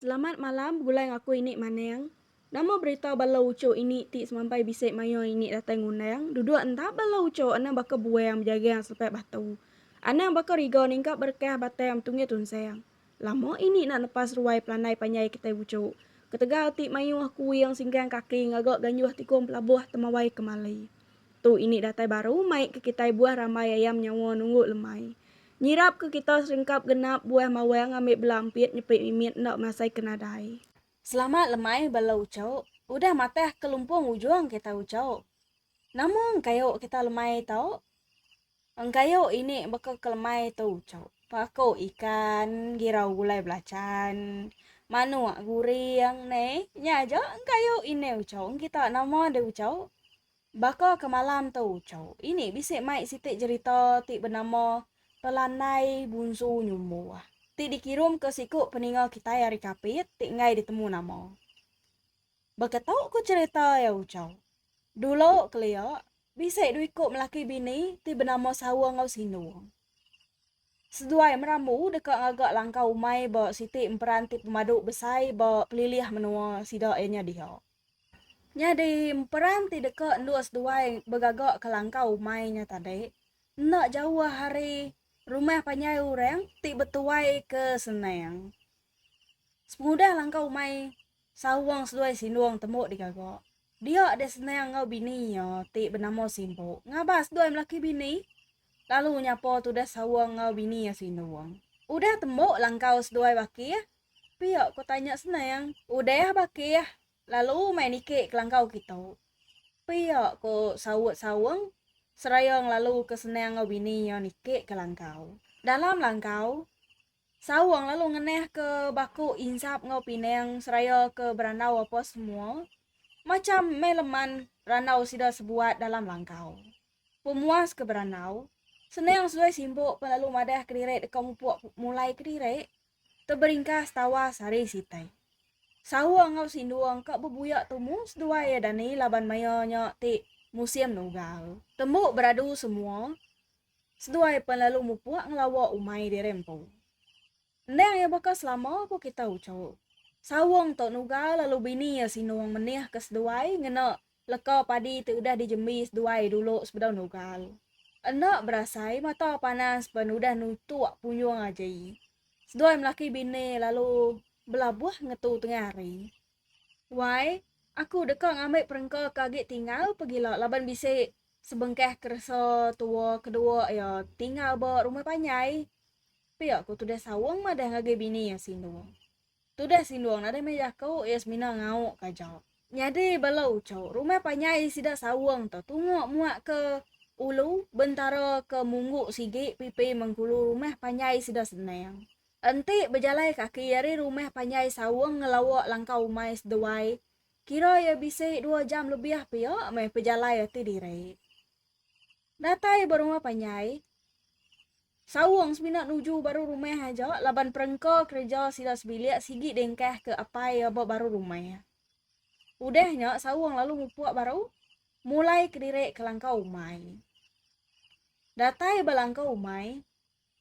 Selamat malam begulai enggau aku ini Maneng. Nama berita bala uchu ini ti semampai bisi maya ini datai ngundang, duduk entap bala uchu anang baka buang bejagang selepak batu. Anang baka riga ningkap berekah batang betunggil tunsang. Lama ini enda nepas ruai pelandai panjai kitai uchu. Ketegal ti mayuh kuing singkang kaki ngaga ganjuh tikung pelabuh temawai kemali. Tu ini datai baru mai ke kitai buah rambai ayam nyawa nunggu lemai. Nyirap ke kita serengkap genap buah mawang ngambi bela ampit nyepi mimit enda masai ke nadai. Selamat lemai bala uchu. Udah matah ke lumpung ujung kita uchu. Nama engkayu kita lemai tu? Engkayu ini baka ke lemai tu uchu. Paku ikan, girau gulai belacan, manuk guring neh. Nya aja engkayu ini uchu. Engkita nama deh uchu? Baka ke malam tu uchu, ini bisi mai siti jerita ti benama Pelandai Bunsu Nyumbuh ti dikirumka siku peninga kitai ari Kapit ti enggai ditemu nama. Baka tu ku cherita iya uchu. Dulu kelia, bisi dua iku melaki bini ti benama Sawa enggau Sindung. Seduai merambu deka ngaga langkau umai ba siti emperan ti pemadu besai ba pelilih menua sida iya nya dia. Nyadi emperan ti deka endur seduai begaga ke langkau umai nya tadi enda jauh ari rumah panjai orang ti betuai ke senang. Sepengudah langkau umai Saung seduai Sindung tembu digaga, dia deh Senang enggau bini iya ti benama Simpu ngabas seduai melaki bini lalu nyapa tudah Saung enggau bini iya Sindung. Udah tembu langkau seduai bakih? Pia ko tanya Senang. Udah bakih, Lalu mai niki kelangkau kitu. Pia ko saut Saung seraya ngelalu ke Senang enggau bini iya niki ke langkau. Dalam langkau, Saung lalu ngeneh ke baku insap enggau pinang seraya ke berandau apa semua macham meh leman randau sida sebuat dalam langkau. Pemuas ke berandau, Senang seduai Simpok pen lalu madah kediri deka mupuk mulai kediri. Teberingkas tawas hari siti. Sawa enggau Sindung ka bebuya tumu seduai iya dani laban maya nya ti musim nugal. Tembu beradu semua, seduai pen lalu mupuk ngelawa umai diri empu. Endang iya baka selama ku kita uchu. Saung tu nugal lalu bini iya Sindung menih ke seduai ngena Leka padi ti udah dijembi seduai dulu sebedau nugal. Enda berasai mata panas pen udah nutuk punjung aji. Seduai melaki bini lalu belabuh ngetu tengah hari. Wai, aku deka ngambi perengka ke agi tinggal pegila laban bisi sebengkah keresa tua kedua iya tinggal ba rumah panjai. Pia ku tudah Saung madah ngagai bini iya Sindung. Tudah Sindung nadai meh jaku iya semina ngauk ka aja. Nyadi bala uchu rumah panjai sida Saung tu tunga muak ke ulu bentara ke munggu sigi pipi mengkulu rumah panjai sida Senang. Enti bejalai kaki ari rumah panjai Saung ngelawa langkau umai seduai kira iya bisi dua jam lebih pia meh pejalai ati diri. Datai ba rumah panjai, Saung semina nuju baru rumah aja laban perengka kereja sida sebilik sigi diengkah ke apai iya ba baru rumah. Udah nya Saung lalu mupuk baru mulai kediri ke langkau umai. Datai ba langkau umai,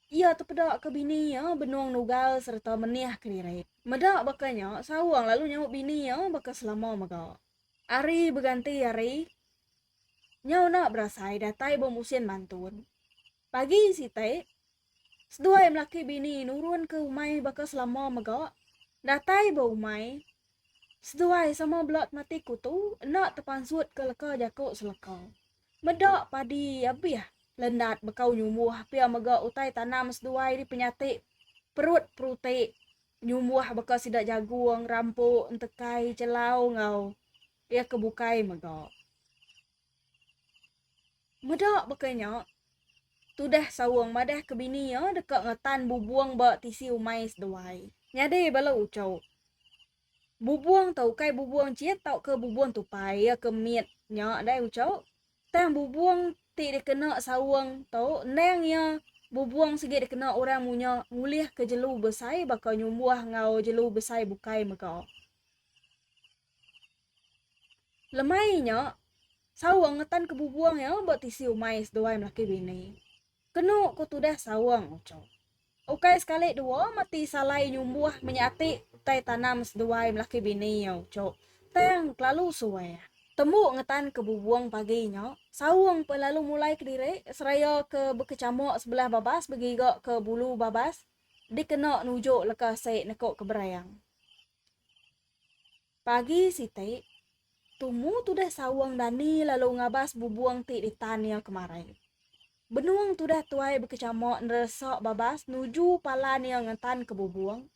iya tepeda ke bini iya benung nugal sereta menih kediri. Meda baka nya, Saung lalu nyaut bini iya baka selama mega. Hari beganti hari, nyau enda berasai datai ba musin mantun. Pagi siti, seduai melaki bini nurun ke umai baka selama mega. Datai ba umai, seduai sama bela temati kutu enda tepansutka leka jaku seleka. Meda padi abih lendat bekau nyumbuh pia mega utai tanam seduai dipenyati perut peruti nyumbuh baka sida jagung, rampu, entekai, chelau enggau iya ke bukai mega. Meda baka nya, tudah Saung madah ke bini iya deka ngetan bubung ba tisi umai seduai. Nyadi bala uchu. Bubung tu ukai bubung chit tauka bubung tupai iya ke mit nya dai uchu. Tang bubung ti dikena Saung tu endang iya bubung sigi dikena orang munya ngulihka jelu besai baka nyumbuh enggau jelu besai bukai mega. Lemai nya, Saung ngetan ke bubung iya ba tisi umai seduai melaki bini. Kenu ku tudah Saung uchu. Ukai sekali dua mati salai nyumbuh menya ati utai tanam seduai melaki bini iya uchu. Tang kelalu suah. Tembu ngetan ke bubung pagi nya, Saung pen lalu mulai kediri seraya ke bekechamuk sebelah babas begiga ke bulu babas dikena nujuk leka sik neko ke berang. Pagi siti, tumu tudah Saung dani lalu ngabas bubung ti ditan iya kemari. Benung tudah tuai bekechamuk neresak babas nuju palan iya ngetan ke bubung,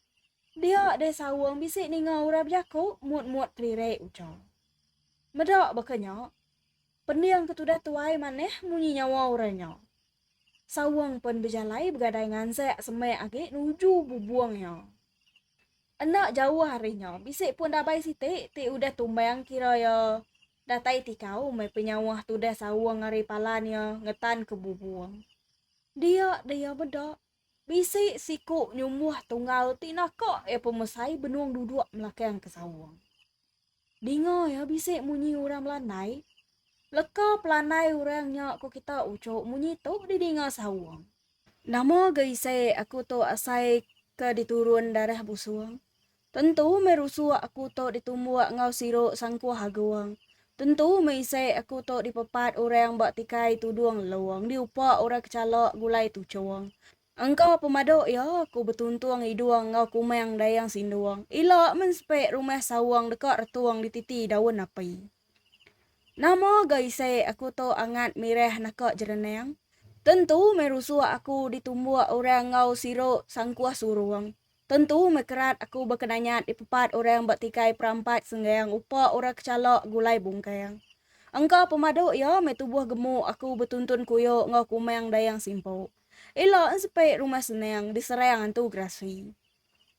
Dia deh Saung bisi ninga orang bejaku mut-mut kelirek ucha. Meda baka nya, pending ke tudah tuai manah munyi nyawa orang nya. Saung pen bejalai begadai ngansak semak agi nuju bubung iya. Enda jauh ari nya bisi pun dabai siti ti udah tumbang kira iya datai tikau meh penyauh tudah Saung ari palan iya ngetan ke bubung. Dia deh iya meda Bisi siku nyumbuh tunggal ti naka iya pemesai benung duduk melakang ke saung. Dinga iya bisi munyi orang melandai. Leka pelandai orang nya ko kita uchu munyi tu didinga saung. Nama ga isi aku tu asai ke diturun darah busung. Tentu meh rusuk aku tu ditumbuk enggau siru sangkuh agung. Tentu meh isi aku tu dipepat orang ba tikai tudung lung, diupa orang kechala gulai tuchung. Engka pemadu iya aku betuntung idung enggau kumang dayang sindung. Ila men sepik rumah saung deka retung dititi daun api. Nama ga isi aku tu angat mirah naka jerenang. Tentu meh rusuk aku ditumbuk orang enggau siru sangkuh surung. Tentu meh kerat aku bekenanyat dipepat orang ba tikai perampat senggang upa orang kechala gulai bungkang. Engka pemadu iya meh tubuh gemuk aku betuntun kuyu enggau kumang dayang simpu. Ila ensepi rumah senang diserang antu gerasi.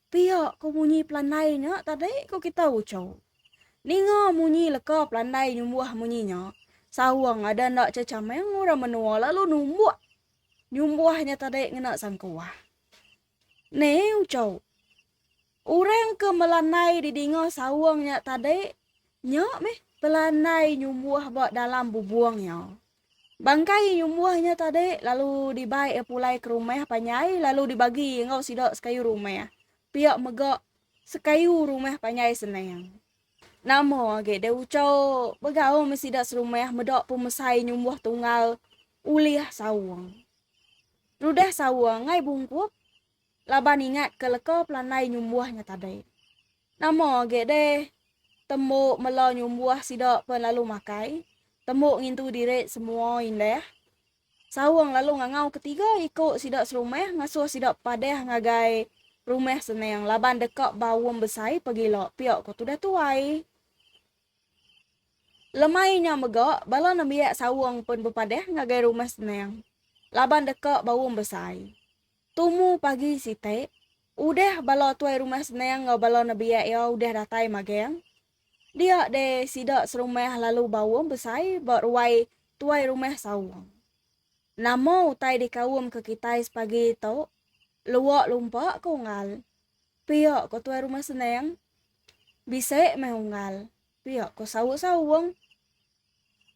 Pia ko munyi pelandai nya tadi ko kita uchu. Ninga munyi leka pelandai nyumbuh munyi nya, saung ada enda chechamang orang menua lalu numbuk nyumbuh nya tadi ngena sangkuh. Neh uchu. Orang ke melandai didinga saung nya tadi, nya meh pelandai nyumbuh ba dalam bubung iya. Bangkai nyumbuh nya tadi lalu dibai iya pulai ke rumah panjai lalu dibagi enggau sida sekayu rumah. Pia mega sekayu rumah panjai senang. Nama agi deh uchu begau meh sida serumah meda pemesai nyumbuh tunggal ulih saung. Rudah sawa ngai bungkup laban ingat ke leka pelandai nyumbuh nya tadi. Nama agi deh, tembu mela nyumbuh sida pen lalu makai, tembu ngintu diri semua indah. Saung lalu ngangau ketiga iku sida serumah ngasuh sida padah ngagai rumah senang laban deka baum besai pagila pia ko tudah tuai. Lemai nya mega, bala nembiak saung pen bepadah ngagai Rumah Senang laban deka baum besai. Tumu pagi siti, udah bala tuai Rumah Senang enggau bala nembiak iya udah datai magang, dia deh sida serumah lalu baum besai ba ruai tuai rumah saung. Nama utai dikaum ke kitai sepagi tu? Luak lumpa ke unggal. Pia ko tuai Rumah Senang. Bisi meh unggal. Pia ko saut saung.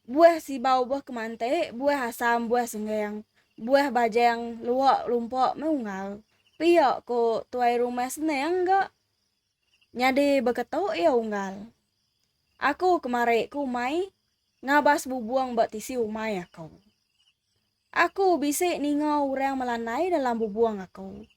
Buah sibau buah kemantik, buah asam buah senggang, buah bajang luak lumpa meh unggal. Pia ko tuai rumah senang ga. Nyadi beketu iya unggal. Aku kemari ku umai ngabas bubung ba tisi umai aku. Aku bisi ninga orang melandai dalam bubung aku.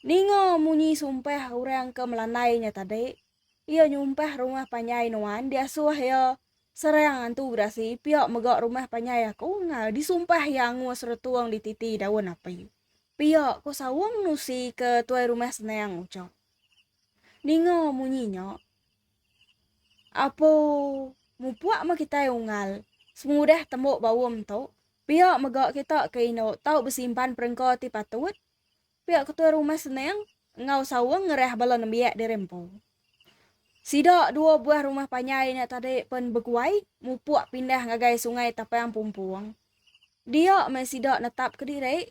Ninga munyi sumpah orang ke melandai nya tadi, iya nyumpah rumah panjai nuan diasuh iya serang antu gerasi pia mega rumah panjai aku enggau disumpah iya angus retung dititi daun api. Pia ko Saung nusi ke tuai rumah senang ucok. Ninga munyi nya, Apo mupuk meh kitai unggal semudah tembu baum tu, pia mega kita ke indu tau besimpan perengka ti patut Pia ketuai rumah Senang enggau Saung ngerah bala nembiak diri empu. Sida dua buah rumah panjai nya tadi pen beguai mupuk pindah ngagai Sungai Tapang Pumpung. Dia meh sida netapka diri.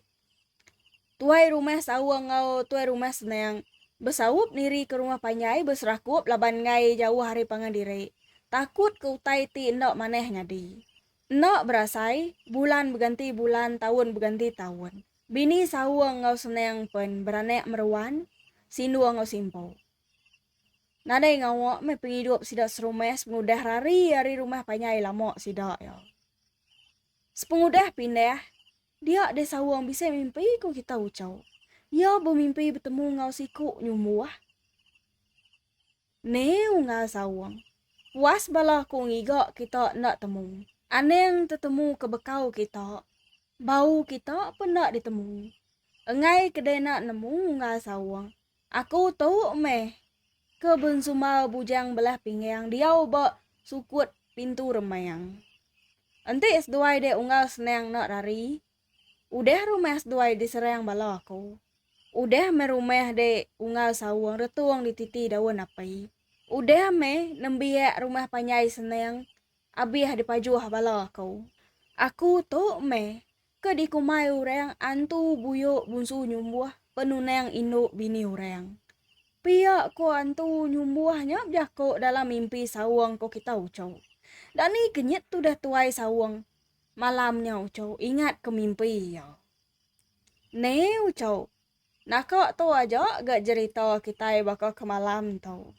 Tuai rumah Saung enggau tuai rumah Senang besaup nirika rumah panjai beserakup laban enggai jauh ari pangan diri, takutka utai ti enda manah nyadi. Enda berasai, bulan beganti bulan taun beganti taun. Bini Saung enggau Senang pen beranak meruan, Sindung enggau Simpo. Nadai ngawa meh pengidup sida serumah sepengudah rari ari rumah panjai lama sida iya. Sepengudah pindah, dia deh Saung bisi mimpi ku kita uchu. Iya bemimpi betemu enggau siku nyumbuh. Neh unggal Saung. Puas bala aku ngiga kita enda temu. Anang tetemu ke bekau kita. Bau kita pun enda ditemu. Enggai kedai enda nemu unggal Saung. Aku tu meh ke bensumbar bujang belah pinggang diau ba sukut pintu remang. Enti seduai dek unggal senang enda rari, udah rumah seduai diserang bala aku. Udah meh rumah dek unggal saung retung dititi daun api. Udah meh nembiak rumah panjai senang abih dipajuh bala aku. Aku tu meh ke dikumbai orang antu buyu bunsu nyumbuh penunang indu bini orang. Pia ko antu nyumbuh nya bejako dalam mimpi saung ko kita uchu. Dani kenyit tudah tuai saung malam nya uchu ingat ke mimpi iya. Ne uchu, naka tu aja ga jerita kitai baka ke malam tu.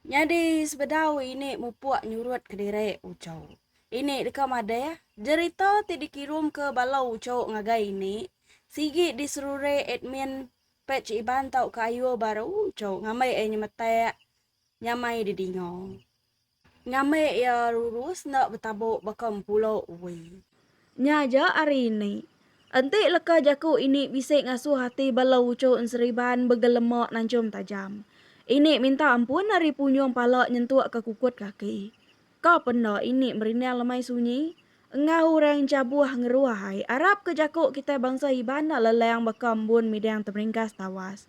Nyadi sebedau ini mupuk nyurut kediri uchu. Ini deka madah, jerita ti dikirumka bala uchu ngagai ini sigi diseruri admin page Iban tauka Ayur baru uchu ngambi iya nyemetak nyamai didinga. Ngambi iya rurus enda betabuk baka empulo ui. Nya aja ari ini. Enti leka jaku ini bisi ngasuh ati bala uchu enseriban begelema nanchum tajam. Ini minta ampun ari punjung pala nyentuk ke kukut kaki. Ka penda ini merindang lemai sunyi enggau orang enchabuh ngeruh ai arap ke jaku kitai bangsa Iban enda lelang baka embun midang temeringkas tawas.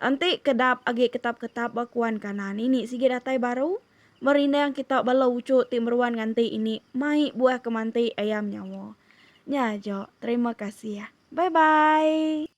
Enti kedap agi ketap-ketap ba kuan kanan ini sigi datai baru merindang kita bala uchu ti meruan nganti ini mai buah ke manti ayam nyawa. Nya aja. Terima kasih. Bye bye.